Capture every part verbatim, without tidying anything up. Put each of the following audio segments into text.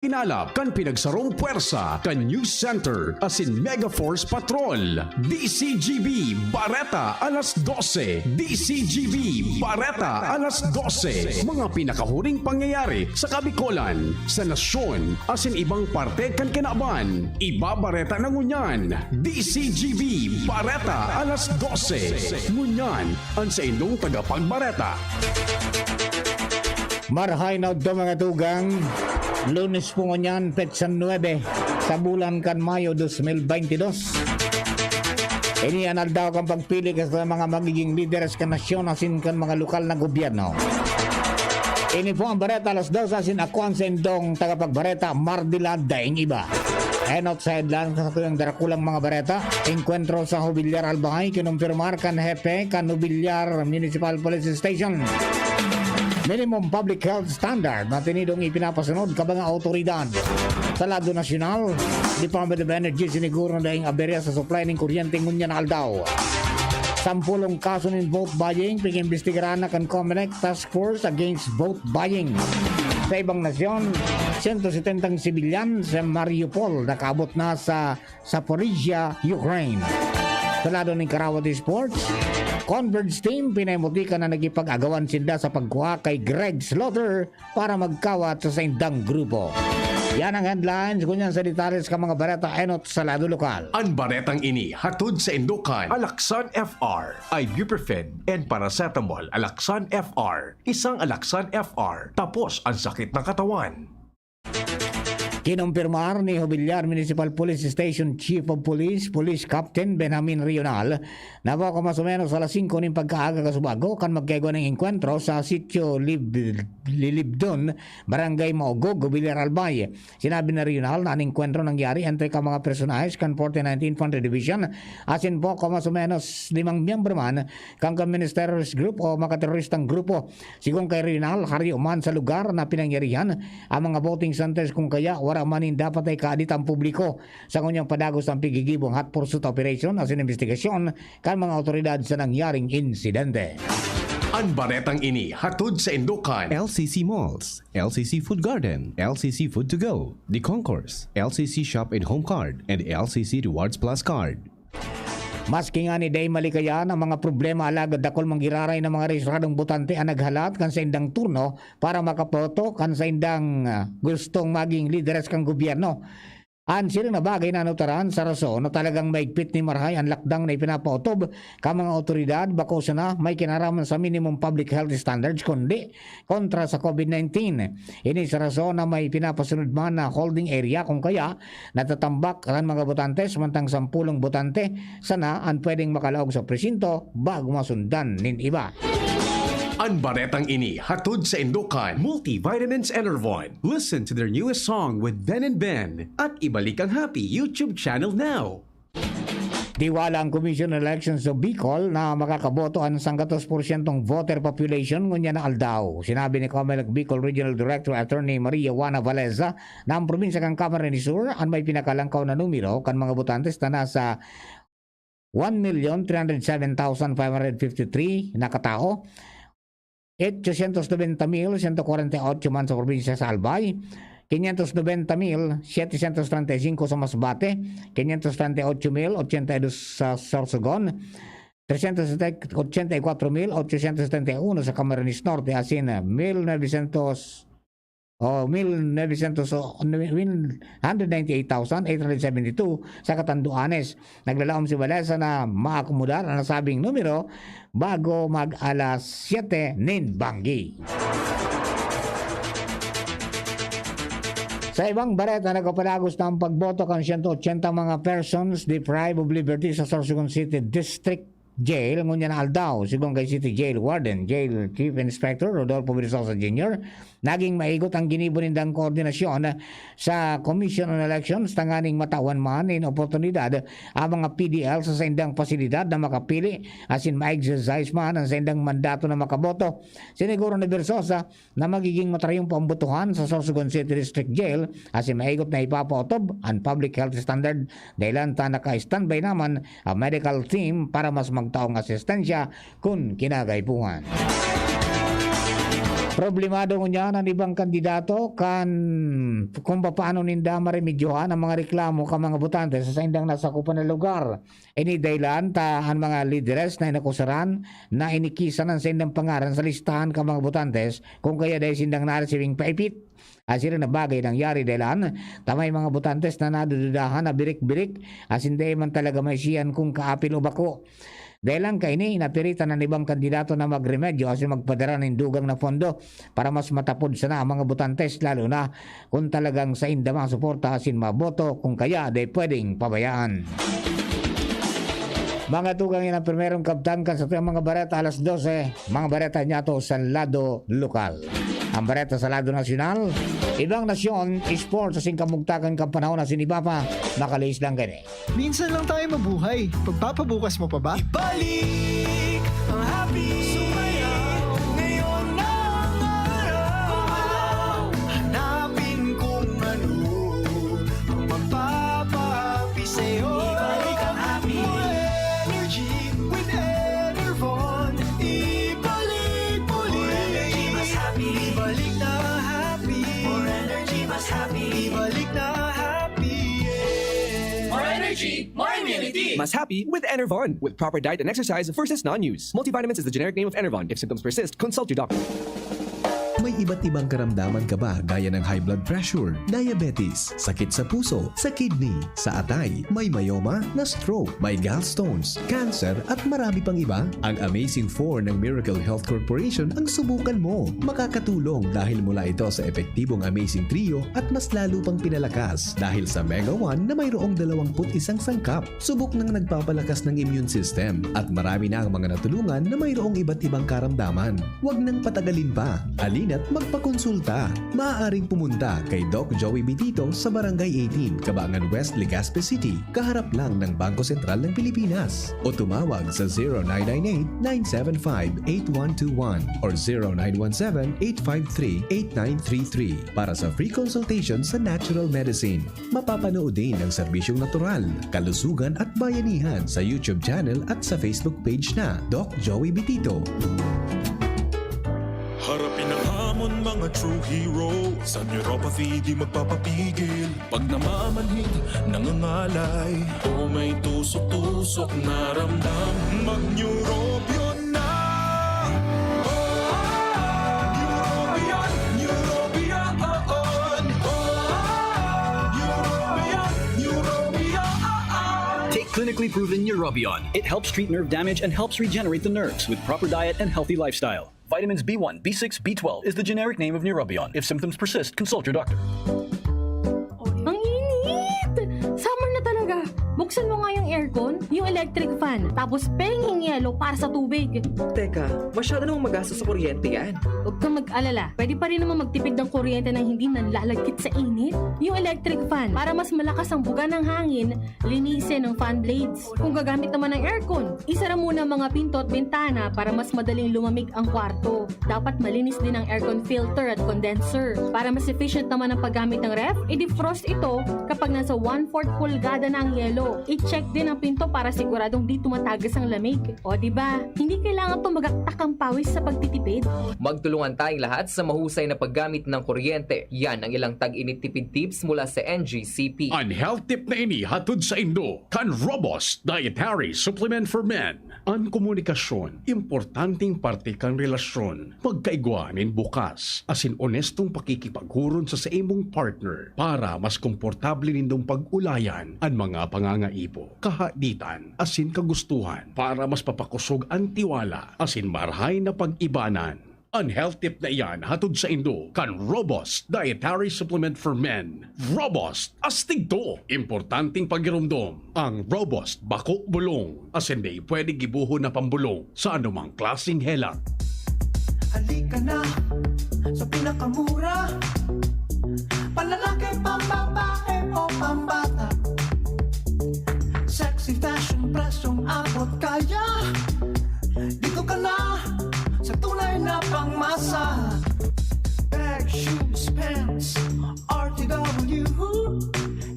Inalap kan pinagsarong pwersa kan News Center asin Mega Force Patrol. D C G B Bareta alas dose. D C G B Bareta alas dose. Mga pinakahuring pangyayari sa Kabikolan, sa nasyon, asin ibang parte kan kinaban. Ibabareta na ngunyan. D C G B Bareta alas dose. Ngunyan, an saindong tagapagbareta. Marahay na udto, mga tugang. Lunes po ngunyan, petsa nuebe sa bulan kan Mayo dos mil baynte dos. Ini an aldaw kan pagpili kan mga magiging lideres kan nasyon asin kan mga lokal na gobyerno. Ini po ang bareta alas dos asin ako ang saindong tagapagbareta, Mardi Landa, daing iba. Enot sa headline sa tuyang darakulang mga bareta, engkwentro sa Jubilar Albay, kinumpirmar kan hepe kan Jubilar Municipal Police Station. Minimum public health standard na tinidong ipinapasunod ka mga awtoridad. Sa lado nasyonal, Department of Energy siniguro na daing aberya sa supply ning kuryente ngunyan na aldaw. Sampulong kaso nin vote buying, pig-imbestigaran na kan Comelec Task Force Against Vote Buying. Sa ibang nasyon, sento setentang sibilyan sa Mariupol nakaabot na sa Zaporizhia, Ukraine. Sa lado nin Karawat Sports, Converge Team, pinaimuti ka na nagipag-agawan sinda sa pagkuha kay Greg Slaughter para magkawat sa saindang grupo. Yan ang headlines. Ngunyan sa detalles ka mga bareta enot sa lado lokal. An baretang ini hatod sa indokan Alaxan F R, ibuprofen and paracetamol Alaxan F R. Isang Alaxan F R, tapos ang sakit ng katawan. Kinumpirmar ni Jubilar Municipal Police Station Chief of Police, Police Captain Benjamin Rional, na pako mas o menos alas singko nin pagkaaga kasubago kan magkaigwa nin engkwentro sa Sitio Lib-, Lilibdon, Barangay Maugog, Jubilar Albay. Sinabi ni Rional na an engkwentro nangyari entre ka mga personahes kan forty-ninth Infantry Division asin pako mas o menos limang miyembro man kan, kan Ministeris Group o makateroristang grupo. Sigon kay Rional, hariyo man sa lugar na pinangyarihan ang mga voting centers, kung kaya wara man nin dapat ay kaadit ang publiko sa ngunyan padagos ang pigigibong hot pursuit operation asin imbestigasyon kan mga awtoridad sa nangyaring insidente. An baretang ini hatod sa indokan L C C Malls, L C C Food Garden, L C C Food to Go, The Concourse, L C C Shop and Home Card, and L C C Rewards Plus Card. Maski ngani dai malikayan ang mga problema, alagad dakul man giraray na mga rehistradong botante an naghalat kan saindang turno para makaboto kan saindang, ah, gustong maging lideres kan gobyerno. An siring na bagay nanutaran sa rason na talagang maigpit ni marahay an lakdang na ipinapaotob kan mga awtoridad, bako sana may kinaraman sa minimum public health standards, kundi kontra sa COVID nineteen. Ini sa rason na may pinapasunod man na holding area, kung kaya natatambak kan mga botante, samantang sampulong botante sana an pwedeng makalaog sa presinto bago masundan nin iba. An baretang ini hatod sa indokan Multivitamins Enervon. Listen to their newest song with Ben and Ben at Ibalik ang Happy YouTube channel now. Tiwala ang Commission on Elections sa Bicol na makakaboto an sanggatos porsyentong voter population ngunyan na aldaw. Sinabi ni Comelec Bicol Regional Director Attorney Maria Juana Valeza na ang probinsya kan Camarines Sur an may pinakalangkaw na numero kan mga botantes na nasa one million three hundred seven thousand five hundred fifty-three na katao. Ochocientos noventa mil ciento cuarenta y ocho man sa probinsya sa Albay, quinientos noventa mil setecientos treinta y cinco sa Masbate, quinientos treinta y ocho mil ochenta y dos sa Sorsogon, trescientos ochenta y cuatro mil ochocientos setenta y uno sa Camarines Norte, asin mil novecientos o mil novecientos o one hundred ninety-eight thousand eight hundred seventy-two sa Catanduanes. Naglalaom si Valesa na maakomodar ang nasabing numero bago mag alas siyete nin banggi. Sa ibang bareta, nagpapalagos na ang pagboto kan siyento otsenta mga persons deprived of liberty sa Sorsogon City District Jail ngunyan na aldaw. Sigon kay City Jail Warden, Jail Chief Inspector Rodolfo Versosa Junior, naging maigot ang ginibo nindang koordinasyon sa Commission on Elections tanganing matawan man nin oportunidad ang mga P D L sa saindang pasilidad na makapili asin ma-exercise man ang saindang mandato na makaboto. Siniguro ni Versosa na magiging matarayong pambotohan sa Sorsogon City District Jail asin maigot na ipapaotob an public health standard, dahilan ta naka-standby naman ang medical team para mas magtaong asistensya kun kinakaipuhan. Problemado ngunyan an ibang kandidato kan kung papaano ninda maremedyohan ang mga reklamo kan mga botante sa saindang nasakupan na lugar. Ini dahilan ta an mga lideres na inakusaran na inikisan an saindang pangaran sa listahan kan mga botantes kung kaya dai sindang naresibing paipit. An siring na bagay nangyari dahilan ta may mga botantes na nadududahan na birik-birik asin dai man talaga maisihan kung kaapil o bako. Dahil lang kaini, napiritan an ibang kandidato na magremedyo asin magpadara nin dugang na pondo para mas matapod sana ang mga botantes, lalo na kung talagang sainda mga suporta asin maboto, kung kaya dai pwedeng pabayaan. Mga tugang, yan ang primerong kabtang kan satuyang mga bareta alas dose, mga bareta niyato sa lado lokal. Ang bareta sa lado nasyonal, ibang nasyon, sports asin kamugtakan kan panahon asin iba pa, makalihis lang kaini. Minsan lang tayo mabuhay. Pagpapabukas mo pa ba? Ibalik ang happy. Sumayaw. Ngayon na ang araw. Hanapin kung ano ang magpapahappy sa'yo. Ibalik ang happy. More energy with Enervon. Ibalik muli. More energy, mas happy. Ibalik na happy. More energy, mas happy. Ibalik na happy. Yeah. More energy, more immunity. Mas happy with Enervon. With proper diet and exercise versus non-use. Multivitamins is the generic name of Enervon. If symptoms persist, consult your doctor. May iba't ibang karamdaman ka ba, gaya ng high blood pressure, diabetes, sakit sa puso, sa kidney, sa atay, may myoma, na-stroke, may gallstones, cancer, at marami pang iba? Ang Amazing Four ng Miracle Health Corporation ang subukan mo. Makakatulong dahil mula ito sa epektibong Amazing Trio at mas lalo pang pinalakas dahil sa Mega One na mayroong dalawampu't isang sangkap. Subok nang nagpapalakas ng immune system at marami na ang mga natulungan na mayroong iba't ibang karamdaman. Huwag nang patagalin pa. Halina't magpakonsulta. Maaaring pumunta kay Doc Joey Bitito sa Barangay eighteen, Cabangan West, Legazpi City, kaharap lang ng Bangko Sentral ng Pilipinas. O tumawag sa zero nine nine eight, nine seven five, eight one two one or zero nine one seven, eight five three, eight nine three three para sa free consultation sa natural medicine. Mapapanood din ang serbisyong natural, kalusugan at bayanihan sa YouTube channel at sa Facebook page na Doc Joey Bitito. Harapin ang hamon, mga true hero. Sa neuropathy, di magpapapigil. Pag namamanhid, nangangalay, o may tusok-tusok na ramdam, mag-Neurobion na. Oh, Neurobion, Neurobion, oh, oh. Oh, Neurobion, Neurobion, oh, oh. Take clinically proven Neurobion. It helps treat nerve damage and helps regenerate the nerves with proper diet and healthy lifestyle. Vitamins B one, B six, B twelve is the generic name of Neurobion. If symptoms persist, consult your doctor. Ang init! Summer na talaga! Buksan mo nga yung aircon, yung electric fan, tapos penging yelo para sa tubig. Teka, masyado namang magastos sa kuryente yan. Huwag kang mag-alala, pwede pa rin naman magtipid ng kuryente nang hindi nanlalagkit sa init. Yung electric fan, para mas malakas ang buga ng hangin, linisin ang fan blades. Kung gagamit naman ng aircon, isara muna ang mga pinto at bintana para mas madaling lumamig ang kwarto. Dapat malinis din ang aircon filter at condenser. Para mas efficient naman ang paggamit ng ref, i-defrost ito kapag nasa one-fourth pulgada na ang yelo. I-check din ang pinto para siguradong di tumatagas ang lamig. O, di ba? Hindi kailangan tumagaktak ang pawis sa pagtitipid. Magtulungan tayong lahat sa mahusay na paggamit ng kuryente. Yan ang ilang tag-init tipid tips mula sa N G C P. An health tip na ini hatod saindo kan Robust Dietary Supplement for Men. An komunikasyon, importanteng parte kan relasyon. Magkaigwa nin bukas asin onestong pakikipaghuron sa saimong partner para mas komportable nindong pag-ulayan an mga pangangaipo, kahaditan, asin kagustuhan para mas papakosog an tiwala asin marahay na pag-ibanan. An health tip na iyan hatod saindo kan Robust Dietary Supplement for Men. Robust, astig to! Importanteng pagiromdom, ang Robust bako bulong, asin dai pwede gibohon na pambolong sa anumang klaseng helang. Halika na sa pinakamura, panlalaki, pambabae o pambata. Sexy fashion, presyong abot kaya. Dito ka na sa tunay na pangmasa. Bag, shoes, pants, R T W.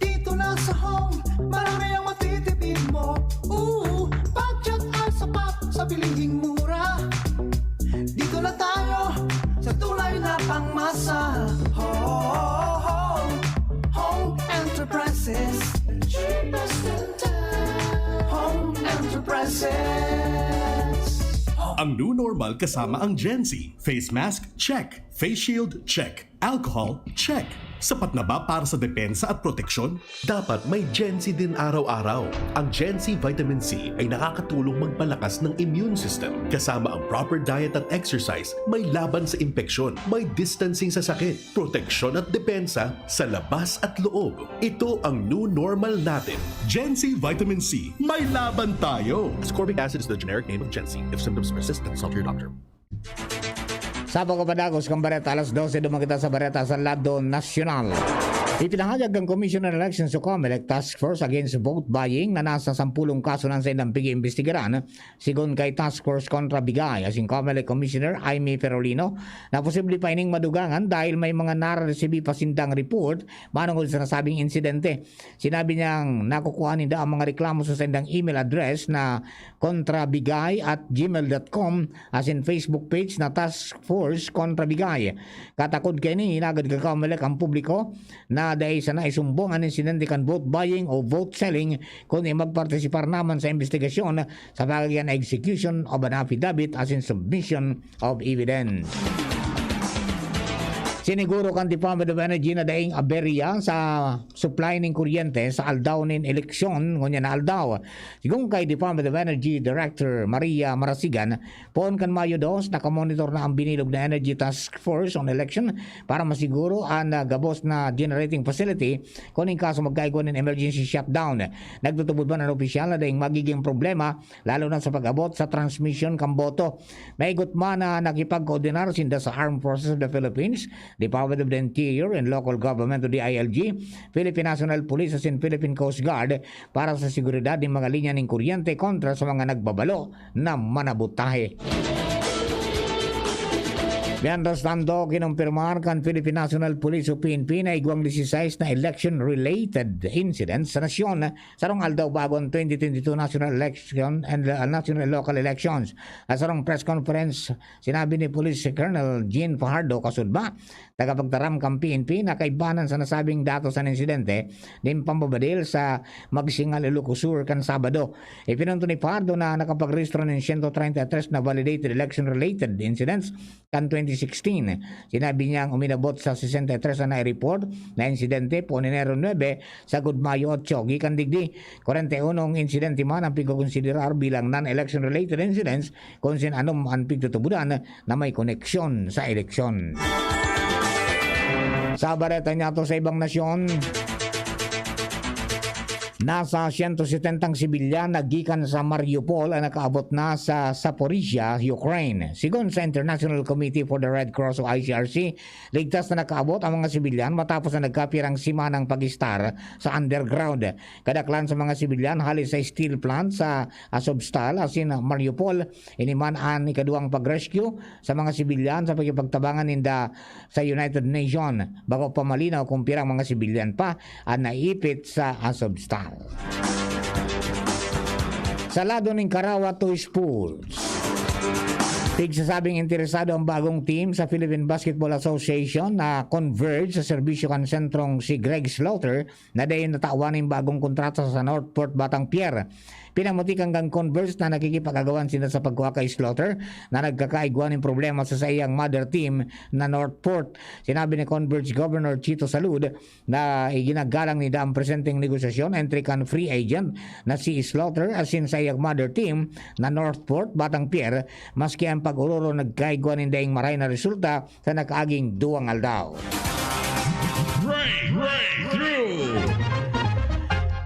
Dito na sa home, marami ang matitipid mo. Ooh, budget ay sapat sa bilihing mura. Dito na tayo sa tunay Home Enterprises. Ang new normal kasama ang Gen Z. Face mask, check. Face shield, check. Alcohol, check. Sapat na ba para sa depensa at proteksyon? Dapat may Gen Z din araw-araw. Ang Gen Z Vitamin C ay nakakatulong magpalakas ng immune system. Kasama ang proper diet at exercise, may laban sa impeksyon, may distancing sa sakit, proteksyon at depensa sa labas at loob. Ito ang new normal natin. Gen Z Vitamin C, may laban tayo! Ascorbic acid is the generic name of Gen Z. If symptoms persist, consult your doctor. Sa pagpapadagos kan bareta, alas dose, duman kita sa bareta sa lado nasyonal. Ipinahayag kan Commission on Elections o COMELEC Task Force Against Vote Buying na nasa sampulong kaso na sa indang pig-iimbestigaran, sigon kay Task Force Kontra Bigay, asin COMELEC Commissioner Imee Ferolino, na posible pa ining madugangan dahil may mga naresibi pa sindang report manungod sa nasabing insidente. Sinabi niyang nakukuha ninda ang mga reklamo sa saindang email address na kontrabigay at gmail dot com asin Facebook page na Task Force Kontra Bigay. Katakod kaini, hinagad kan COMELEC ang publiko na dai sana isumbong an insidente kan vote buying o vote selling, kundi magpartisipar naman sa imbestigasyon sa pagkagian na execution of an affidavit asin submission of evidence. Siniguro kan Department of Energy na daing aberya sa supply nin kuryente sa aldaw nin eleksyon ngunyan na aldaw. Sigon kay Department of Energy Director Maria Marasigan, poon kan Mayo dos, nakamonitor na ang binilog na Energy Task Force on Election para masiguro an, ah, gabos na generating facility kun in kaso magkaigwa nin emergency shutdown. Nagtutubod man an opisyal na daing magiging problema, lalo na sa pag-abot sa transmission kan boto. Maigot man na nakipagkoordinar sinda sa Armed Forces of the Philippines, Department of the Interior and Local Government o D I L G, Philippine National Police asin Philippine Coast Guard para sa seguridad nin mga linya nin kuryente kontra sa mga nagbabalo na manabotahe. Mientras tanto, kinumpirmar kan Philippine National Police o P N P na igwang dieciséis na election-related incidents sa nasyon. Sarong aldaw bago an twenty twenty-two national election and, uh, national and local elections. Sa sarong press conference, sinabi ni Police Colonel Jean Fajardo Kasudba, tagapagtaram kan P N P, na kaibanan sa nasabing datos an insidente, nin pambabadil sa Magsingal, Ilocos Sur kan Sabado. Ipinunto ni Fajardo na nakapagrehistro nin siyento treinta y tres na validated election-related incidents kan twenty sixteen. Sinabi niyang uminabot sa sesenta y tres na nai-report na insidente poon Enero nuebe sagkod Mayo otso. Gikan digdi, kwarenta y unong insidente man ang pigkokonsiderar bilang non-election-related incidents kun sin anom an pigtutubodan na may koneksyon sa eleksyon. Sa bareta niyato sa ibang nasyon, nasa siyento setentang sibilyan na gikan sa Mariupol ang nakaabot na sa Zaporizhia, Ukraine. Sigon sa International Committee for the Red Cross o I C R C, ligtas na nakaabot ang mga sibilyan matapos na nagkapirang simanang pag-estar sa underground. Kadaklan sa mga sibilyan hale sa steel plant sa Azovstal asin Mariupol. Ini man an ikaduwang pag-rescue sa mga sibilyan sa pakikipagtabangan ninda sa United Nation. Bako pa malinaw kung pirang mga sibilyan pa an naipit sa Azovstal. Sa lado nin Karawa to Sports, pigsasabing interesado ang bagong team sa Philippine Basketball Association na Converge sa serbisyo kan sentrong si Greg Slaughter na dayon natawan nin bagong kontrata sa Northport Batang Pier. Pinamutikan kan Converge na nakikipag-agawan sinda sa pagkua kay Slaughter na nagkakaigwa nin problema sa saiyang mother team na Northport. Sinabi ni Converge Governor Chito Salud na iginagalang ninda ang presenteng negosasyon entre kan free agent na si Slaughter asin saiyang mother team na Northport Batang Pier, maski ang pag-ororo nagkaigwa nin daing maray na resulta sa nakaaging duwang aldaw. Break, breakthrough.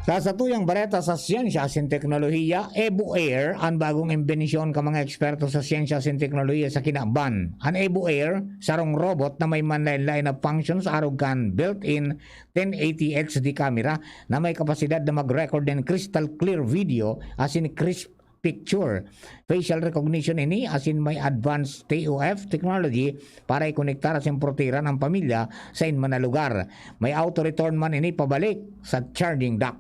Sa satuyang bareta sa siyensya asin teknolohiya, Evo Air, ang bagong imbensyon kan mga eksperto sa siyensya asin teknolohiya sa kinaban. An Evo Air, sarong robot na may manlaen-laen na functions arog kan built-in ten eighty H D camera na may kapasidad na mag-record nin crystal clear video asin crisp picture. Facial recognition ini asin may advanced T O F technology para ikonektar asin protehiran ang pamilya sa inman na lugar. May auto return man ini pabalik sa charging dock.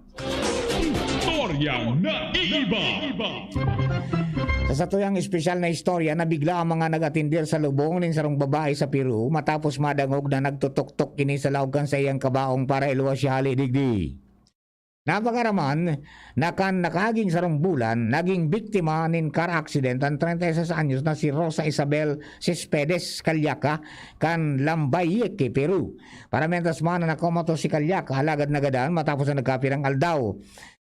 Istoryang naiiba. Sa satuyang espesyal na istorya, nabigla ang mga nag-atendir sa lubong nin sarong babae sa Peru matapos madangog na nagtutuktok ini sa laog kan saiyang kabaong para iluwas siya hali digdi. Napagaraman na kan nakaaging sarong bulan, naging biktima nin car accident an treinta y seis anyos na si Rosa Isabel Cespedes Callaca kan Lambayeque, Peru. Paramientras man na nakomatos si Callaca, alagad nagadan matapos na nagkapirang aldaw.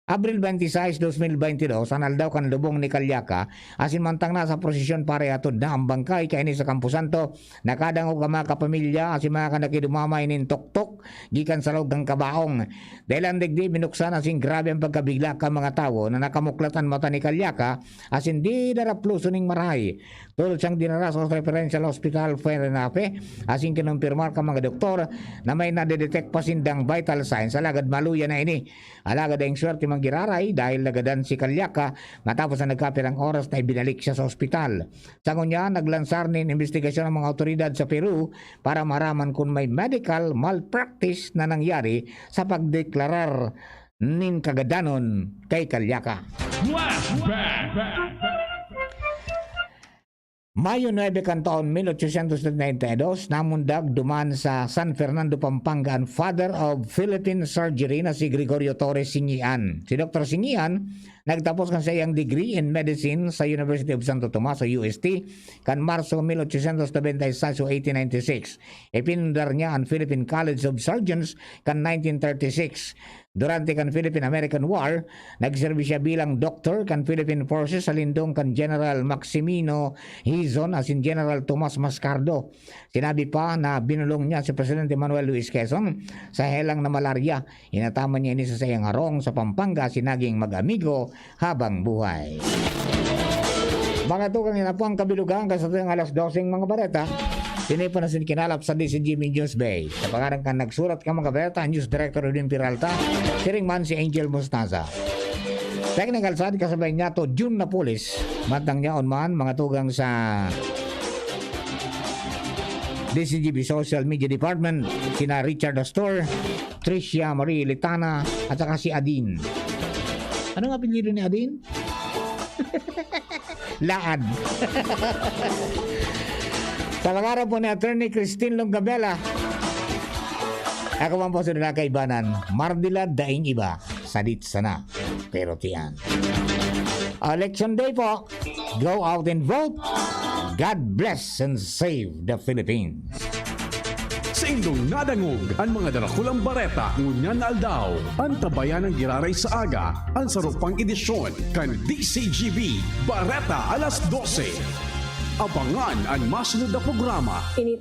Abril twenty-six, dos mil bentidós, an aldaw kan lubong ni Callaca, asin mantang nasa prosesyon para ihatod na an bangkay kaini sa Camposanto, nakadangog an mga kapamilya asin mga kan nakidumamay nin tuktok gikan sa laog kan kabaong. Dahil an digdi, binuksan asin grabe an pagkabigla kan mga tawo na nakamuklat an mata ni Callaca asin di daraploso nin marahay. Tolos siyang dinara sa Referential Hospital Fuerenafe asin kinumpirmar kan mga doktor na may nadedetect pa sindang vital signs, alagad maluya na ini. Alagad daing swerte man giraray dahil nagadan si Callaca matapos na nagkapirang oras na ibinalik siya sa ospital. Sa ngunyan, naglansar nin imbestigasyon ang mga awtoridad sa Peru para maraman kun may medical malpractice na nangyari sa pagdeklarar nin kagadanon kay Callaca. Flashback! Mayo nuebe kan taon mil ochocientos setenta y dos, namundag duman sa San Fernando, Pampanga, an Father of Philippine Surgery na si Gregorio Torres Singian. Si Doktor Singian nagtapos kan saiyang degree in medicine sa University of Santo Tomas o U S T kan Marso mil ochocientos nobenta y seis o eighteen ninety-six. Ipinundar niya an Philippine College of Surgeons kan nineteen thirty-six. Durante kan Philippine-American War, nagserbi siya bilang doktor kan Philippine Forces sa lindong kan General Maximino Hizon asin General Tomas Mascardo. Sinabi pa na binulong niya si Presidente Manuel Luis Quezon sa helang na malarya. Inataman niya ini sa saiyang harong sa Pampanga asin naging mag-amigo habang buhay. Mga tugang, yan na po ang kabilugan kan satuyang alas doseng mga bareta. Tinipo na sin kinalap sa D Z G B News Bay. Sa pangaran kan nagsurat kan mga bareta, News Director Edwin Peralta, siring man si Angel Mostaza. Technical side, kasabay niya to, Jun Napoles. Mantang niya on man, mga tugang sa D Z G B Social Media Department, sina Richard Astor, Tricia Marie Litana, at saka si Adin. Anong apelyido ni Adin? Laad. Sa pangaran po ni Attorney Christine Longabela, ako man po si Ronald Kaibanan, Mardilad daing iba, sadit sana, pero tiyan. Election Day po, go out and vote. God bless and save the Philippines. Sa indong nadangog an mga darakulang bareta ngunyan na aldaw, antabayan ang giraray sa aga, an sarupang edisyon kan D C G B Bareta alas dose. Abangan an masunod na programa. Ini